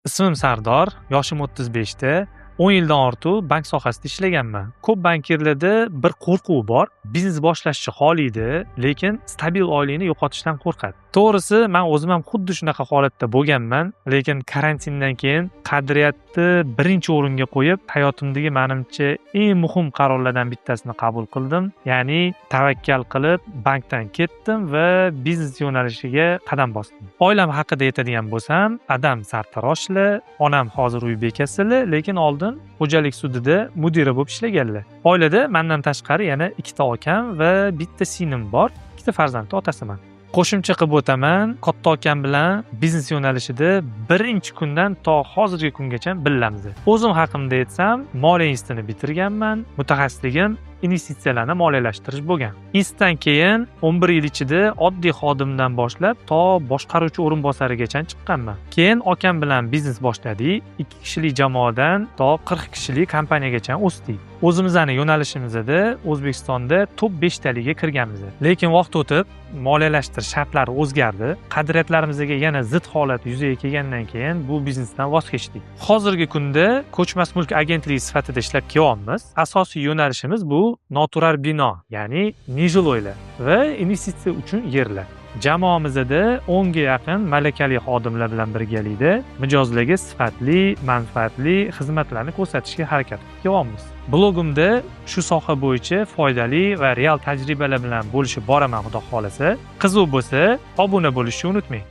Ismim Sardor, yoshim 35 ta. 10 yildan ortiq bank sohasida ishlaganman. Ko'p bankirlarda bir qo'rquv bor. Biznes boshlashni xohlaydi, lekin stabil oylikni yo'qotishdan qo'rqadi. To'g'risi, men o'zim ham xuddi shunaqa holatda bo'lganman, lekin karantindan keyin qadriyatni birinchi o'ringa qo'yib, hayotimdagi menimcha eng muhim qarorlardan bittasini qabul qildim. Ya'ni tavakkal qilib bankdan ketdim va biznes yo'nalishiga qadam bosdim. Oilam haqida aytadigan bo'lsam, adam sartaroshlar, onam hozir uy bekasilar, lekin oldin xo'jalik sudida mudira bo'lib ishlaganlar. Oilada mendan tashqari yana ikkita akam va bitta singlim bor, ikkita farzandning otasiman. Qo'shimcha qilib o'taman, katta akam bilan biznes yo'nalishida birinchi kundan to hozirgi kungacha billamiz. O'zim haqimda aytsam, moliya institutini bitirganman, mutaxassisligim investitsiyalarni moliyalashtirish bo'lgan. Institutdan keyin 11 yil ichida oddiy xodimdan boshlab to boshqaruvchi o'rinbosarigacha chiqqanman. Keyin akam bilan biznes boshladik. 2 kishilik jamoadan to 40 kishilik kompaniyagacha o'sdik. O'zimizni yo'nalishimizda O'zbekistonda top 5 taliga kirganmiz. Lekin vaqt o'tib moliyalashtirish shartlari o'zgardi. Qadriyatlarimizga yana zid holat yuzaga kelgandan keyin bu biznesdan voz kechdik. Hozirgi kunda ko'chmas mulk agentligi sifatida ishlab kelyapmiz. Asosiy yo'nalishimiz bu noturar bino, ya'ni нежилой lar va investitsiya uchun yerlar. Jamoamizda 10 ga yaqin malakali xodimlar bilan birgalikda mijozlarga sifatli, manfaatli xizmatlarni ko'rsatishga harakat qilib kelyapmiz. Blogimda shu soha bo'yicha foydali va real tajribalar bilan bo'lishib boraman, xudo xohlasa. Qiziq bo'lsa, obuna bo'lishni unutmang.